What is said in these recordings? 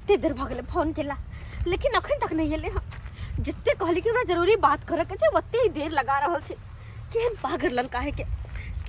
कते देर भऽ गेलै फोन केला लेकिन अखन तक नहि एलै हँ। जते कहली कि हमरा जरूरी बात करे के छै ओते ही देर लगा रहल छै। केहन पागल लड़का है के,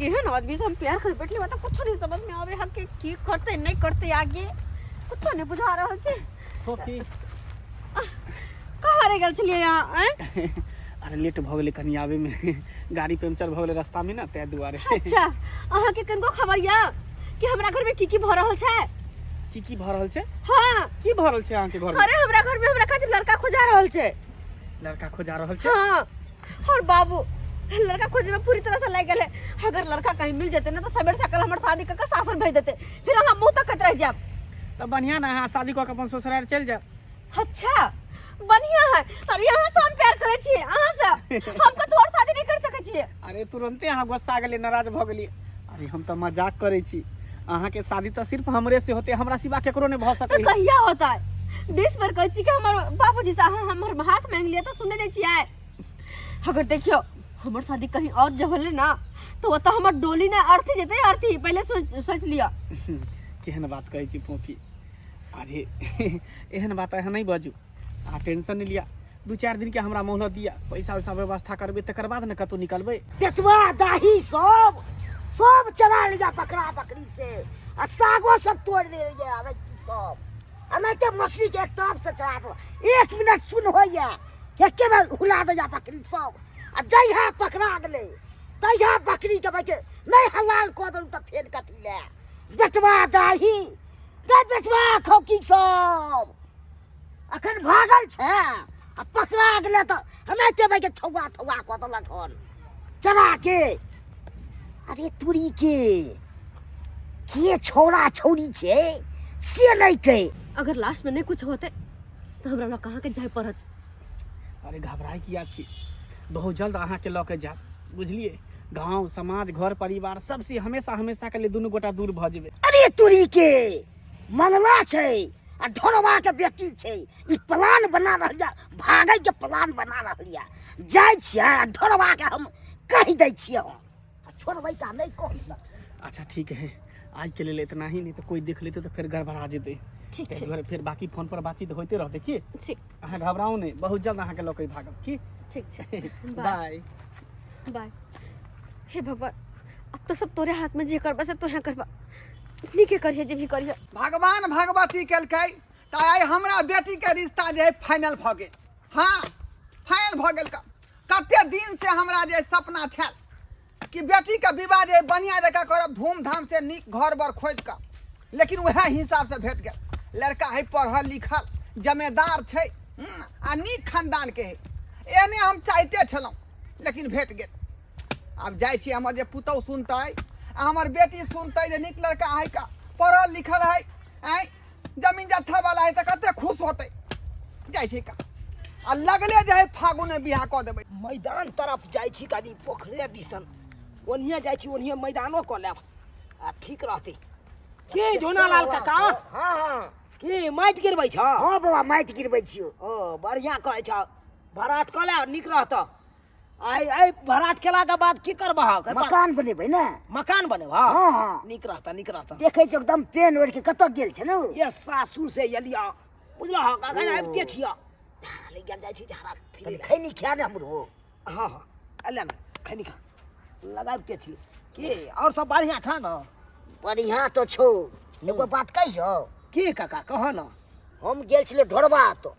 केहन आदमी से हम प्यार कर बैठले, मतलब कुछो नहीं समझ में आवे है कि की करते नहीं करते, आगे कुछो नहीं बुझा रहल छै। फोफी। कहाँ रह गेल छलियै यहाँ आँय? अरे लेट भऽ गेलै कनि आबैमे, गाड़ी पंचर भऽ गेलै रास्तामे ने, ताहि दुआरे। अच्छा, अहाँके कनिको खबर यऽ कि हमरा घर में की की भऽ रहल छै? की की भऽ रहल छै? हाँ। की भऽ रहल छै अहाँके घर में? अरे हमरा घर में हमरा खातिर लड़का खोजा रहल छै। लड़का खोजा रहल छै? हाँ, और बाबू लड़का खोजे में पूरी तरह से लागि गेल है। अगर लड़का कहीं मिल जेते ना तो सबेर सकल हमर शादी कऽ के सासुर भेज देते, फिर अहाँ मुंह तकैत रह जायब। तऽ बढ़िया ना, अहाँ शादी कऽ के अपन ससुराल चलि जायब। अच्छा बढ़िया है। अरे अहाँ से हम प्यार करे छियै, अहाँ से हम कतौ और शादी नहीं कर सकै छियै। अरे तुरंते अहाँ गुस्सा गेलियै, नाराज भऽ गेलियै। अरे हम तऽ मजाक करै छी, अहाँके शादी तऽ सिर्फ हमरे से होते, हमरा सिवा केकरो नहि भऽ तऽ सकै। कहिया होता है? 20 बेर कहै छी कि हमर बाबूजी से अहाँ हमर हाथ मांगि लिअ तऽ सुनै नहि छियै। अगर देखियौ हमर शादी कहीं और जे होले ना तो ओतऽ हमर डोली ने अर्थी जेतै, अर्थी पहिले सोच सोच लिअ। केहन बात कहै छी फोफी, अरे एहन बात अहाँ नहि बाजू, अहाँ टेंशन नहि लिअ, 2-4 दिन के हमरा मोहलत दिअ, पैसा वैसा व्यवस्था करबै तकर बाद ने कतहु निकलबै। पेटवा दाही सब सब चला लिया बकरा बकरी से, आ सागो सब तोड़ दे रही है सब, एनाहिते मछली के एक तरफ से चला दो, 1 मिनट सुन होइया एके बेर हुला दैया बकरी सब, आ जहिया पकड़ा गेलै तहिया बकरी के बैठे नहीं हलाल कऽ देलहुँ तऽ फेर कथी लए बेटवा दाही गै बेटवा खौकी सब अखन भागल छै आ पकड़ा गेलै तऽ एनाहिते बैठे छौआ थौआ कऽ देलक हन चरा के। अरे तुरी के के छौड़ा छौड़ी छै से नहि के। अगर लास्ट में नहीं कुछ होते तो हमरा लग कहाँ के जाय पड़त। अरे घबराय किया छी, बहुत जल्द अहाँ के लऽ के जायब, बुझलियै? गांव समाज घर परिवार सबसे हमेशा हमेशा के लिए दुनू गोटा दूर भऽ जेबै। अरे तुरी के मंगला छै आ ढोरवा के बेटी छै, ई प्लान बना रहल या भागै के प्लान बना रहल या। जाइ छियै आ ढोरवा के हम कहि दै छियै हम, आ छोड़बै का नहि कहबै। अच्छा ठीक है, आज के लेल इतना ही, नहीं तो कोई देख लेते तो फिर गड़बड़ा जेतै। ठीक ताहि छै। दुआरे फिर बाकी फोन पर बातचीत होइते रहतै की? ठीक। अहाँ घबराउ नहि, बहुत जल्द अहाँके लऽ के भागब की? ठीक छै। बाय। बाय। हे भगवान, अब तो सब तोरे हाथ में, जे करबा से तोहे करबा, नीके करिहे जे भी करिहे। भगवान भगवती केलकै तऽ आइ हमरा बेटी के रिश्ता जे है फाइनल भऽ गेल। हाँ फाइनल भऽ गेल। कते दिन से हमरा जे सपना छल कि बेटी के विवाह जे बढ़िया जकाँ करब, धूमधाम से नीक घर बर खोजि कऽ, लेकिन वएह हिसाब से भेट गेल। लड़का है पढ़ल लिखल, जमेदार छै, आ नीक खानदान के है, एहने हम चाहते छलहुँ, लेकिन भेट गेल। आब जाइ छी, हमर जे पुतहु सुनतै आ हमर बेटी सुनतै जे नीक लड़का है, का पढ़ल लिखल है, आँय जमीन जत्था वाला है, तऽ कते खुश होतै। जाइ छी का आ लगले जे है फागुन में बियाह कऽ देबै। मैदान तरफ जाइ छी कनी पोखरे दिसन, ओनिये जाइ छी, ओनिये मैदानो कऽ लेब आ ठीक रहतै। की झुनालाल काका? हाँ हाँ। की माटि गिरबै छ? हाँ बाबा माटि गिरबै छियौ। ओ बढ़िया करै छ, भराट कऽ ले नीक रहतौ। आइ आइ भराट केला के बाद की करबह? मकान बनेबै ने। मकान बनेबह? हाँ हाँ। नीक रहतौ, नीक रहतौ। देखै छियौ एकदम पेन ओढ़ि के कतऽ गेल छै ने। ये सासुर से एलियौ बुझलह, अखन आबिते छियौ। झाड़ा लागि गेल, जाइ छी झाड़ा फिरै। कनि खैनी खा दे हमरो। हाँ हाँ अले ने खैनी खा, लगाबिते छी। की और सब बढ़िया छ ने? बढ़िया तो छौ, एगो बात कहियौ? की काका कह न। हम गेल छलियै ढोरबा तो,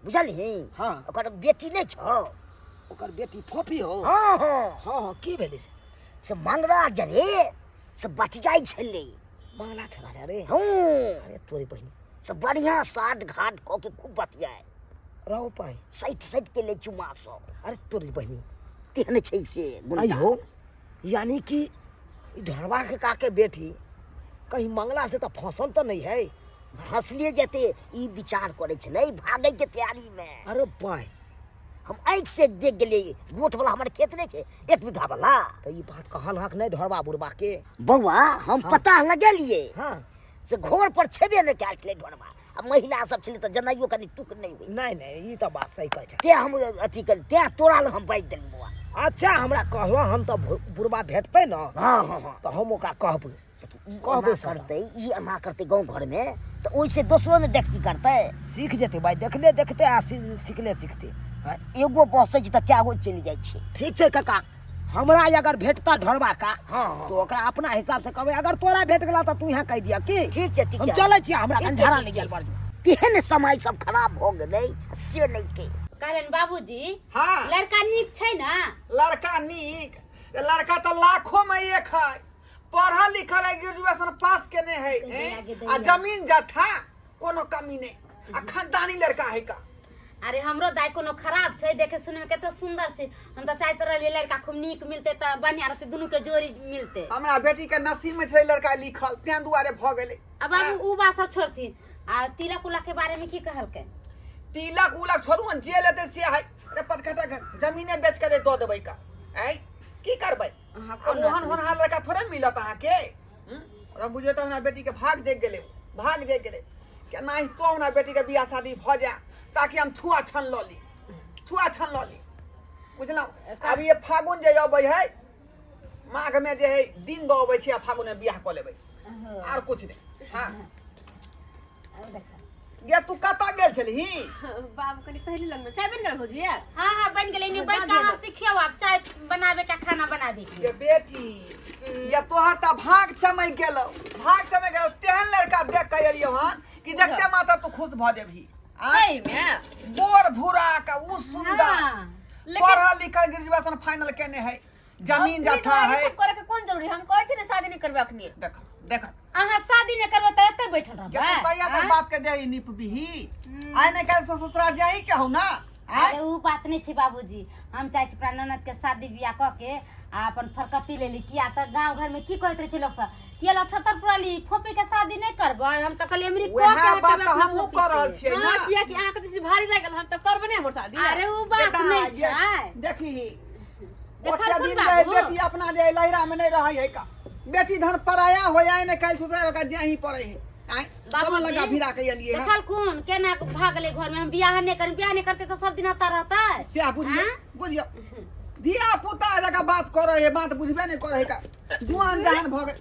बुझलही? हाँ। ओकर बेटी नहि छौ? ओकर बेटी फोफी हो? हाँ हाँ। हाँ हाँ, की भेलै से? से मंगरा जरे से बतियाइ छलै। मंगला छला रे? हूँ। अरे तोरी बहिन से बढ़िया साठ घाट कऽ के खूब बतियाए। रहो पाई सैट सैट के ले चुमा सब। अरे तोरी बहिन तेहन छै से गुंडा। अयो यानी कि ई ढोरबा के काके बेटी कहीं मंगला से तऽ फंसल तऽ नहीं है? फंसलिए जेते ई विचार करै छलै भागै के तैयारी में। अरे बाय हम आँखि से देख गेलियै, गोठ वाला हमर खेत नहि छै 1 बीघा वाला। तऽ ई बात कहल हक नहि ढोरबा बुढ़बा के? बौआ हम पता लगेलियै। हाँ। से घोर पर छेबे नहि कयल छलै ढोरबा, आ महिला सब छलै तऽ जनाइयो कनि तुक नहि होइ। नहि नहि ई तऽ बात सही कहै छै। तें हम अथी कल, तें तोरा लग हम बाजि देलियै बौआ। अच्छा हमरा कहलह हम तऽ बुढ़बा भेटतै ने? हाँ हाँ हाँ। तऽ हम ओकरा कहबै। लेकिन ई कहबै एना सबटा। करतै, ई एना करतै गाँव घरमे तऽ ओहिसँ दोसरो ने देखसी करतै। सीख जेतै भाइ, देखले देखते आ सीखले सीखते। हँ, एगो बसै छै तऽ कए गो चलि जाइ छै। ठीक छै काका, हमरा अगर भेटता ढोरबा का हाँ, हाँ। तो ओकरा अपना हिसाब से कहबै, अगर तोरा भेट गेला तऽ तू यहाँ कहि दिया की। ठीक छै, ठीक हम छै। चलै छी, हमरा ठीक छै, कंझारा ठीक नहि छै। गेल बरजू। केहन समय सब खराब भऽ गेलै से नहि के। कहलनि बाबूजी, हाँ। लड़का नीक छै ने? लड़का नीक? लड़का तऽ लाखों में एक है, पढ़ल लिखल है, ग्रेजुएशन पास केने है, हैं? आ जमीन जथा कोनो कमी नहीं, आ खानदानी लड़का है का। अरे हमरो दाई कोनो खराब छै? देखे सुने में कते सुंदर छै। हम तऽ चाहते रहलियै लड़का खूब नीक मिलते तऽ बढ़िया रहते, दुनू के जोड़ी मिलते। हमरा बेटी के नसीब में छै लड़का लिखल, तें दुआरे भऽ गेलै। आ बाबू, उ बात सब छोड़थिन, आ तिलक उलक के बारे में की कहलकै? तिलक उलक छोड़ू, जे लेते से है। अरे पतखटा घर जमीने बेच के दऽ देबै का, आँय की करबै? अहाँ आब कोन ओहन होनहार लड़का थोड़े मिलत अहाँके। हम्म? ओकरा बुझियौ तऽ हमरा बेटीके भाग जागि गेलै, भाग जागि गेलै। केनाहितो हमरा बेटीके बियाह शादी भऽ जाय ताकि हम छुआ छन लऽ ली, छुआ छन लऽ ली, बुझलहुँ? आब ये फागुन जे अबै है, माघमे जे है दिन दऽ अबै छै, आ फागुनमे बियाह कऽ लेबै, आर कुछ नहि। हँ गे, तू कतऽ गेल छलही? बाबू, कनी सहेली लगमे। चाय बनि गेल भौजी? हाँ हाँ, बन गेलै। नहीं बैठ के अहाँ सिखियौ आब चाय बनाबे के, खाना बनाबे के। गे बेटी गे, तोहर तऽ भाग चमकि गेलौ, भाग चमकि गेलौ। तेहन लड़का देख के एलियौ हन कि देखते मात्र तू खुश भऽ जेबही। आँय? सही में? बोर भूरा के उ सुंदर, हाँ। पढ़ल लिखल, ग्रेजुएशन फाइनल केने है, जमीन जथा है। सब करे के कोन जरूरी? हम कहै छी ने शादी नहीं करबै अखनी। देख देख, अहाँ शादी नहीं करबै तऽ एते बैठल गे रहबै? तू कहिया तक बाप के देही निपबिही? आइ नहि काल्हि ससुराल जाही के हौ ना? आँय? अरे उ बात नहीं छै बाबूजी, हम चाहै छी अपना ननद के शादी बियाह कऽ के आ अपन फरकती ले ली। किया तऽ गाँव घर में की कहैत रहै छै लोक सब कि ला छतरपुर वाली फोपी के शादी नहीं करबै। हम तऽ कहलियै अमरी कऽ वएह के बात हटेबै तऽ अपना हमहूँ फोपी कऽ रहल से। छियै हाँ, ना। किया कि अहाँके बेसी भारी लागल, हम तऽ करबै नहि हमर शादी। अरे उ बात बेटा, नहीं छै। देखी, देखल ओते कोन दिन जे है बाबू? बेटी अपना जे लहिरा में नहीं रहे है का, बेटी धन पराया हो जाए ने काल्हि ससुराल ओकरा जाही पड़े है। आँय बाबूजी, तब लगा भिरा के एलियै हन। देखल कोन केना भागलै घर में? हम बियाह नहीं कर, बियाह नहीं करते तऽ सब दिन आता रहता। सएह बुझियौ। आँय? बुझियौ, धिया पुता जकाँ बात करे है, बात बुझबे नहीं करे है का, जुआन जहान भऽ गेल।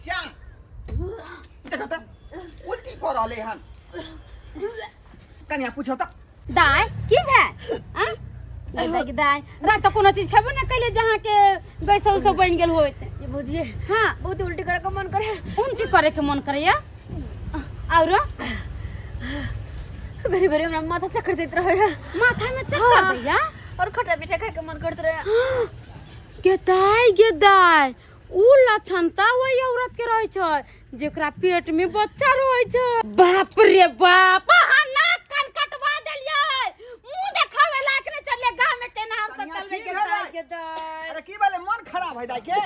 जा देखो तऽ उल्टी कऽ रहलै हन। कनिया, पूछो तऽ। दाय, की भेल? आँ? दाय के दाय, रात तऽ कोनो चीज खेबो ने कैले जहाँ के गैस उसो बनि गेल होइत। ये भौजी। हाँ। बहुत उल्टी करे के मन करे। उल्टी करे के मन करैया? और बेरी बेरी हमरा माथा चक्कर दैत रहे है। माथा में चक्कर हाँ। दैया? और खट्टा मीठा खाए के मन करत रहे। गे दाय, गे दाय, उ लक्षण तऽ ओहि औरत के रहै छै जेकरा पेट में बच्चा रहै छै। बाप रे बाप, अहाँ नाक कान कटवा देलियै, मुंह देखावे लायक नहि चलले गाँव में। केना हम सब कनिया, चलबै? की गे भेलै? दाय, गे दाय। अरे की भेलै? मन खराब है दाइ के?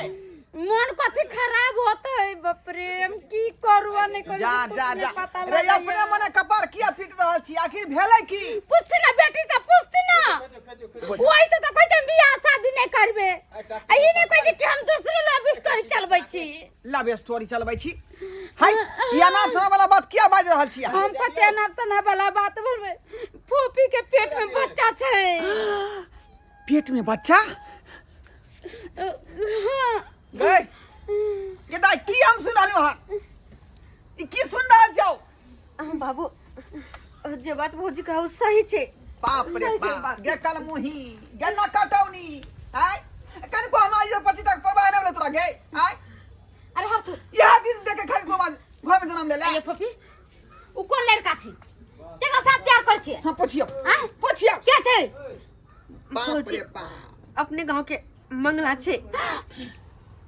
मन कथी खराब होतै? बाप रे, हम की करू आ नहि करू, जा कुछ जा नहि जा पता रे, लगैया। अपने मने कपार किया पीट रहल छी? आखिर भेलै की? पूछती ना बेटी से, पूछती ना। वही से तऽ कहै छै हम बियाह शादी नहि करबै, आ ई नहि कहै छै कि हम दोसरे लव स्टोरी चलबै छी। लव स्टोरी चलबै छी? हाय, ई अनाप शनाप वाला बात किया बाजि रहल छी अहाँ? हम कते अनाप शनाप वाला बात बोलबै? फोफी के पेट में बच्चा छै। पेट में बच्चा? हाँ। गए ये दाइ, की हम सुन रहलियौ हन? ई की सुन रहल छौ? हम बाबू, जे बात भौजी कहू सही छै। बाप रे सही छै बाप, बात। गे कलमुही, गे न कटौनी, आय कनिको हमरा इज्जत पति तक परवाह नहि भेलै तोरा गे? आय अरे हर तू इएह दिन देख के खाली घर में जन्म ले ले। ये फोफी, उ कोन लड़का छै केकरा साथ प्यार करै छियै? हाँ, पूछियो। आँय? पूछियो। के छै? बाप रे बाप। अपने गांव के मंगला छै।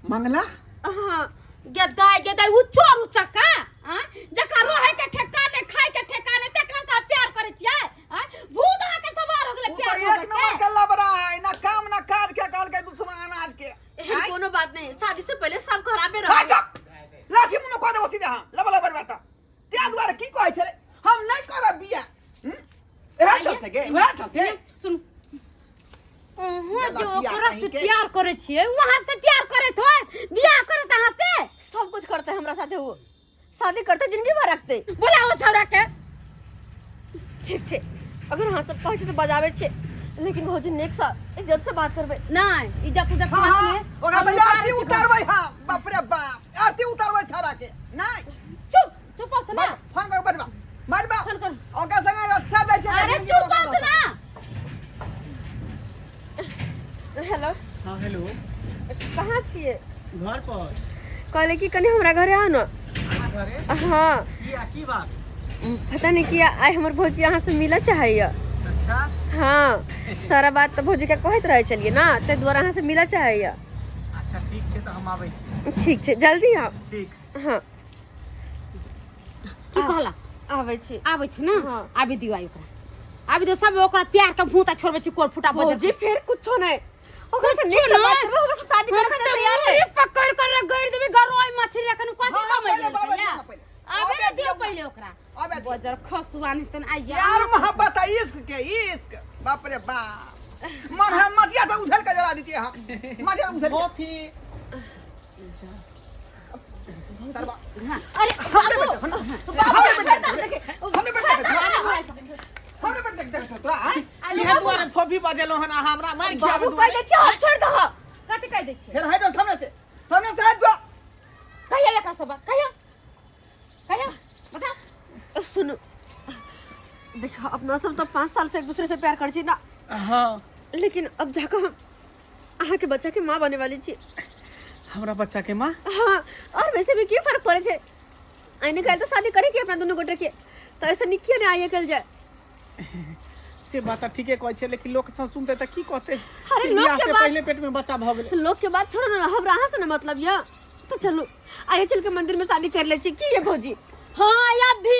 मंगला? हाँ। गे दाय, गे दाय, उ चोर उचक्का, आँय? जकरा रहै के ठेका नहि, खाय के ठेका नहि, तकरा साथ प्यार करै छियै? आँय? भूत अहाँके सवार हो गेलै उ प्यार तो एक मोहब्बत नंबर के? के लबरा है, ना काम ना काज के, कहलकै दुश्मन अनाज के। एहन आँय? कोनो बात नहीं, शादी से पहले सब खराबे खा रहे। जा लाठी मुँह में कऽ देबो सीधे। हम लबा लबा बात तें दुआरे की कहै छलै, हम नहि करब बियाह। हम्म? इएह चलते गे, इएह चलते। सुन, अहाँ जे लठिया ओकरा से कहीं के। प्यार करै छियै, वहाँ से प्यार करैत होत, बियाह करत अहाँ से? सब कुछ करते हमरा साथे, वो शादी करते जिंदगी भर रखते। बोलाओ छौड़ा के। ठीक छै, अगर अहाँ सब कहै छै तऽ बजाबै छै, लेकिन भौजी नेक्स्ट साल इज्जत से बात करबै। नहीं, इज्जत उज्जत हाँ बात हाँ नहीं। ओकरा हम तऽ उतारै आरती छी घर। उतारबै हम, बाप रे बाप, आरती उतारबै छौड़ा के। नहीं। चुप चुप हो ना। फोन कर, बजबा बजबा। फोन कर। ओकरा संगे रक्षा दै छै। अरे चुप हो ना। हेलो। हाँ हेलो। कहाँ छियै? घर पर। कहले कि कनि हमरा घरे आउ न। अहाँ घरे? हाँ। किया, की बात? पता नहीं किया आइ हमर भौजी अहाँ से मिलऽ चाहैया। अच्छा। हाँ, सारा बात तऽ भौजी के कहैत रहै छलियै ना, ताहि दुआरे अहाँ से मिलऽ चाहैया। अच्छा ठीक छै, तऽ हम आबै छी। ठीक छै, जल्दी आउ। ठीक। हाँ। की कहला? आबै छी। आबै छी ना? हाँ। आबि दियौ आइ ओकरा, आबि दियौ सब ओकरा प्यार के भूता छोड़बै छी कोर फुटा बजर। भौजी फेर कुछो नहीं, ओकरा से कुछो नीक से बात नहीं। करबै, हमरा से शादी करे खातिर तैयार है। मुड़ी पकड़ कर गड़ देबै गरोई मछली अखन कथी हाँ, समझ पहिले लेलकै बाबा या? दियौ ना पहिले। आबे आबे ने दियौ दियौ ना। पहिले ओकरा। आबे दियौ। बजर खसुआ नहीं तन आइया। प्यार मोहब्बत है इश्क के, इश्क बाप रे बाप, मन है मटिया से उछल के जला देती हम, मटिया उछल के। कॉफी। तरबा। अरे हमरे बाबू, बेटा, बाबू, हमरे बेटा, देखिए, हमरे बेटा, हमरे बेटा, देख तोरा आय। इहे दुआरे फोफी बजेलहुँ हन, अहाँ हमरा मारि खियाबै बाबू दुआरे। कहि दै छियै, हम छोड़ि दहऽ। कथी कहि दै छियै? फिर हट जाओ सामने से, सामने से हट जाओ। कहिया एकरा सब बात? कहिया कहिया बताओ। सुनू, देखो अपना सब तो 5 साल से एक दूसरे से प्यार कर छी ना। हाँ। लेकिन अब जाकर हम अहाँ के बच्चा के माँ बने वाली छी। हमरा बच्चा के माँ? हाँ, और वैसे भी की फर्क पड़े छे, आइने काल्हि तो शादी करे के अपना दोनों गोटे के, तो ऐसे निक किया ने आइए कल जाए। से बात तऽ ठीके कहै छै, लेकिन लोक सब सुनते तऽ की कहते? अरे कि लोक बियाह के से बात- पहिले पेट में बच्चा भऽ गेलै। लोग के बात छोड़ो ना, हमरा अहाँ से ना मतलब या तो चलो आइए चल के मंदिर में शादी कर ले छी। की ये भौजी? हाँ, अभी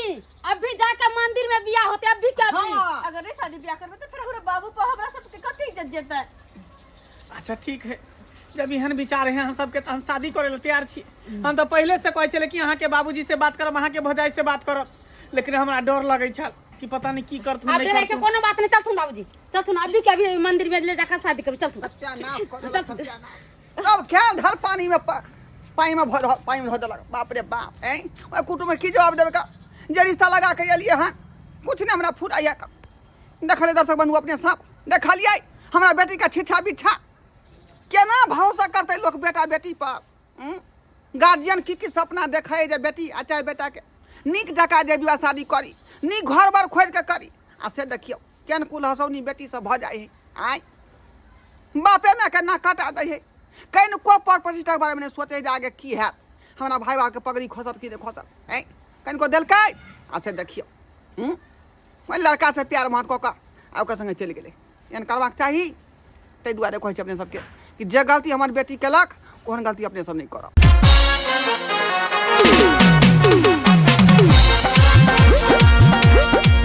अभी जाके मंदिर में बियाह होते, अभी के अभी। हाँ। अगर नहीं शादी ब्याह करबे तो फिर हमरा बाबू पर हमरा सबके कते इज्जत जेतै। अच्छा ठीक है, जब एहन विचार है अहाँ सबके तऽ हम शादी करे ला तैयार छी। हम तऽ पहिले से कहै छलै कि अहाँके बाबूजी से बात करब, अहाँके भौजाई से बात करब, लेकिन हमरा डर लगै छल कि पता नहीं की करथुन अब नहीं डरे के करथुन। कोनो बात नहीं, चलथुन बाबूजी, चलथुन अभी के अभी मंदिर में ले जाकर शादी करू, चलथुन। सत्यानाश कर देलक, सत्यानाश। सब खेल धर पानी में पानी में भर पानी में धर देलक। बाप रे बाप, ऐं ओहि कुटुम्ब में की जवाब देबै का जे रिश्ता लगा के एलियै हन, कुछ नहीं हमरा फुराइया का। देखलियै दर्शक बंधु अपने सब देखलियै हमरा बेटी के छिछा बिछा केना भरोसा करतै लोक बेटा बेटी पर। गार्जियन की की सपना देखै जे बेटी आ चाहे बेटा के नीक जकाँ जे विवाह शादी करी, नीक घर बार खोजि के करी, आ से देखियौ केहन कुल हसौनी बेटी सब भऽ जाइ है। आँय बापे मायके नाक कटा दै है, कनिको पर प्रतिष्ठाके बारेमे नहि सोचै जे आगे की हैत, हमरा भाय बापके पगड़ी खसत कि नहि खसत। आँय कनिको देलकै आ से देखियौ ओहि लड़कासँ प्यार मोहब्बत कऽ कऽ आ ओकर सङ्गे चलि गेलै। एहन करबाक चाही? ताहि दुआरे कहै छी अपने सबके कि जे गलती हमर बेटी केलक ओहन गलती अपने सब नहि करब।